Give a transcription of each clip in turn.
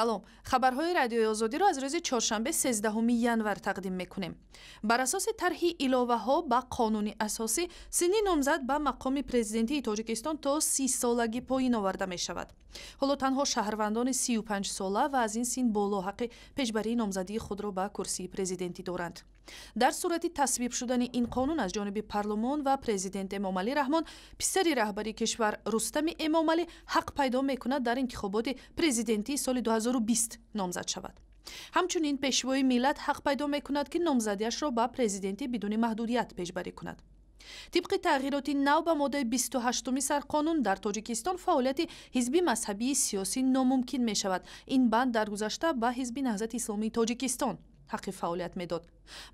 Салом. Хабарҳои Радиои Озодиро аз рӯзи чоршанбе, 13 январ тақдим мекунем. Бар асоси тарҳи иловаҳо ба қонуни асосӣ, синни номзад ба мақоми президентии Тоҷикистон то 30 солагӣ поин оварда мешавад. Ҳоло танҳо шаҳрвандони 35 сола ва аз ин син боло ҳаққи пешбарии номзадии худро ба курсии президентӣ доранд. Дар сурати тасвиб шудани ин қонун аз ҷониби парлумон ва президент Эмомалӣ Раҳмон, писари раҳбари кишвар Рустами Эмомалӣ ҳақ пайдо мекунад дар интихоботи президентии соли 2020 номзад шавад. Ҳамчунин Пешвои миллат ҳақ пайдо мекунад, ки номзадиашро ба президентӣ бидуни маҳдудият пешбарӣ кунад. Тибқи тағйироти нав ба моддаи 28-уми сарқонун, дар Тоҷикистон фаъолияти ҳизби мазҳабии сиёсӣ номумкин мешавад. Ин банд дар гузашта ба Ҳизби Наҳзати Исломии Тоҷикистон ҳаққи фаъолият медод.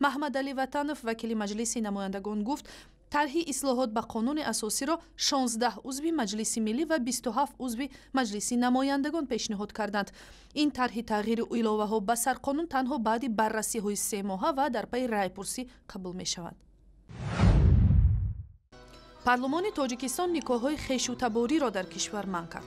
Маҳмадалӣ Ватанов, вакили Маҷлиси намояндагон, гуфт, тарҳи ислоҳот ба қонуни асосиро 16 узви Маҷлиси миллӣ ва 27 узви Маҷлиси намояндагон пешниҳод карданд. Ин тарҳи тағйиру иловаҳо ба сарқонун танҳо баъди баррасиҳои семоҳа ва дар пайи райпурсӣ қабул мешавад. Парлумони Тоҷикистон никоҳҳои хешутабориро дар кишвар манъ кард.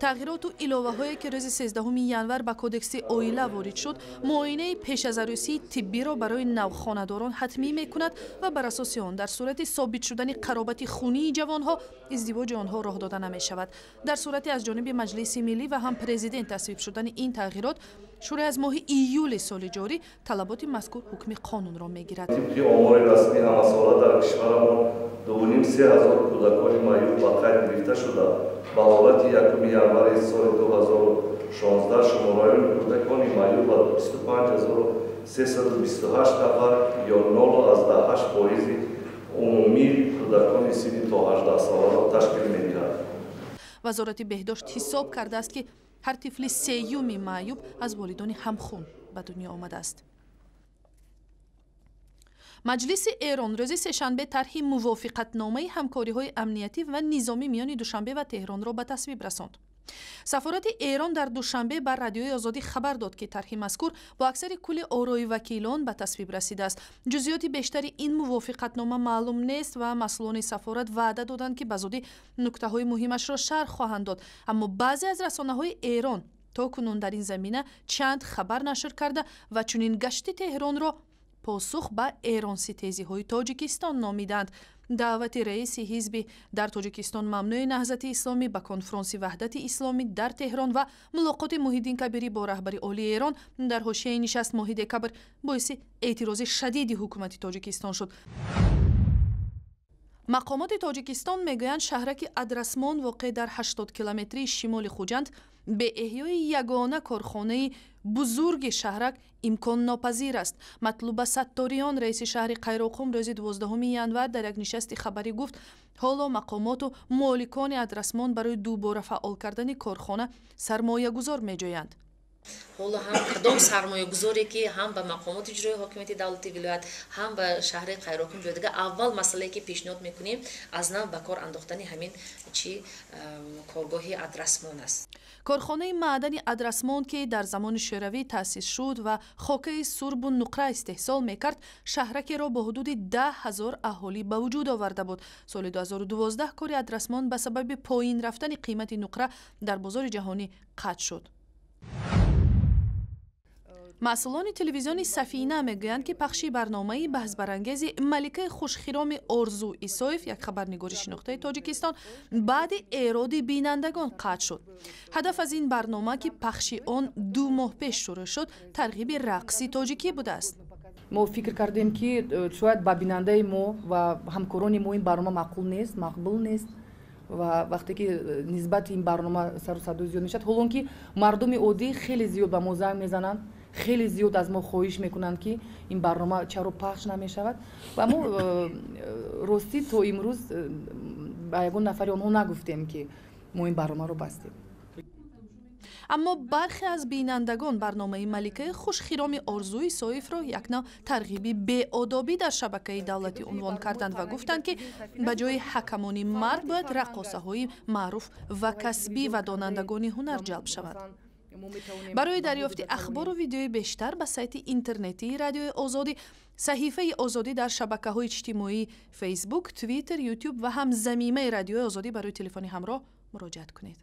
Тағйироту иловаҳое, ки рӯзи 13 январ ба Кодекси оила ворид шуд, муоинаи пеш аз арӯсии тиббиро барои навхонадорон ҳатмӣ мекунад ва бар асоси он дар сурати собит шудани қаробати хунии ҷавонҳо издивоҷи онҳо роҳ дода намешавад. Дар сурати аз ҷониби Маҷлиси миллӣ ва ҳам президент тасвиб шудани ин тағйирот, шурӯъ аз моҳи июли соли ҷорӣ талаботи мазкур ҳукми қонунро мегирад. Тибқи омори расмӣ, ҳамасола дар кишварамон 2,5-3 ҳазор кӯдакони маъюб ба қайд гирифта шуда, ба ҳолати 1 январи соли 2016 шумораи кӯдакони маъюб ба 25 328 нафар ё 0,8 фоизи умумии кӯдакони синни то 18 соларо ташкил медиҳад. Вазорати беҳдошт ҳисоб кардааст, ки ҳар тифли сеюми маъюб аз волидони ҳамхун ба дунё омадааст. Маҷлиси Эрон рӯзи сешанбе тарҳи мувофиқатномаи ҳамкориҳои амниятӣ ва низомӣ миёни Душанбе ва Теҳронро ба тасвиб расонд. Сафорати Эрон дар Душанбе ба Радиои Озодӣ хабар дод, ки тарҳи мазкур бо аксари кулли орои вакилон ба тасвиб расидааст. Ҷузъиёти бештари ин мувофиқатнома маълум нест ва масъулони сафорат ваъда доданд, ки ба зудӣ нуктаҳои муҳимашро шарҳ хоҳанд дод. Аммо баъзе аз расонаҳои Эрон то кунун дар ин замина чанд хабар нашр карда ва чунин гашти Теҳронро посух ба эронситезиҳои Тоҷикистон номиданд. Даъвати раиси ҳизби дар Тоҷикистон мамнӯи Наҳзати Исломӣ ба конфронси Ваҳдати Исломӣ дар Теҳрон ва мулоқоти Муҳиддин Кабирӣ бо раҳбари олии Эрон дар ҳошияи нишаст моҳи декабр боиси эътирози шадиди ҳукумати Тоҷикистон шуд. Мақомоти Тоҷикистон мегӯянд, шаҳраки Адрасмон, воқеъ дар 80 километрии шимоли Хуҷанд, беэҳёи ягона корхонаи бузурги шаҳрак имконнопазир аст. Матлуба Сатториён, раиси шаҳри Қайроқум, рӯзи 12 январ дар як нишасти хабарӣ гуфт, ҳоло мақомоту моликони Адрасмон барои дубора фаъол кардани корхона сармоягузор меҷӯянд. Ҳоло ҳам кадом сармоягузоре, ки ҳам ба мақомоти иҷрои ҳокимияти давлати вилоят, ҳам ба шаҳри Қайроқум ҷои дига, аввал масъалае, ки пешниҳод мекунем, аз нав ба кор андохтани ҳамин чи коргоҳи Адрасмон аст. Корхонаи маъдани Адрасмон, ки дар замони Шӯравӣ таъсис шуд ва хокаи сурбу нуқра истеҳсол мекард, шаҳракеро бо ҳудуди 10 000 аҳолӣ ба вуҷуд оварда буд. Соли 2012 кори Адрасмон ба сабаби поин рафтани қимати нуқра дар бозори ҷаҳонӣ қатъ шуд. Масъулони телевизиони Сафина мегӯянд, ки пахши барномаи баҳсбарангези маликаи хушхироми Орзу Исоев, як хабарнигори шинохтаи Тоҷикистон, баъди эроди бинандагон қатъ шуд. Ҳадаф аз ин барнома, ки пахши он 2 моҳ пеш шурӯъ шуд, тарғиби рақси тоҷикӣ будааст. Мо фикр кардем, ки шояд ба бинандаи мо ва ҳамкорони мо ин барнома маъқул нест, мақбул нест, ва вақте ки нисбати ин барнома сару садо зиёд мешавад, ҳолон ки мардуми оддӣ хеле зиёд ба мо занг мезананд, хеле зиёд аз мо хоҳиш мекунанд, ки ин барнома чаро пахш намешавад, ва мо ростӣ то имрӯз ба ягон нафари онҳо нагуфтем, ки мо ин барномаро бастем. Аммо бархе аз бинандагон барномаи маликаи хушхироми Орзу Исоевро як нав тарғиби беодобӣ дар шабакаи давлатӣ унвон карданд ва гуфтанд, ки ба ҷои ҳакамони мард бояд раққосаҳои маъруф ва касбӣ ва донандагони ҳунар ҷалб шаванд. Барои дарёфти ахбору видеои бештар ба сайти интернетии Радиои Озодӣ, саҳифаи Озодӣ дар шабакаҳои иҷтимоӣ Фейсбук, Твиттер, Ютуб ва ҳам замимаи Радиои Озодӣ барои телефони ҳамроҳ муроҷиат кунед.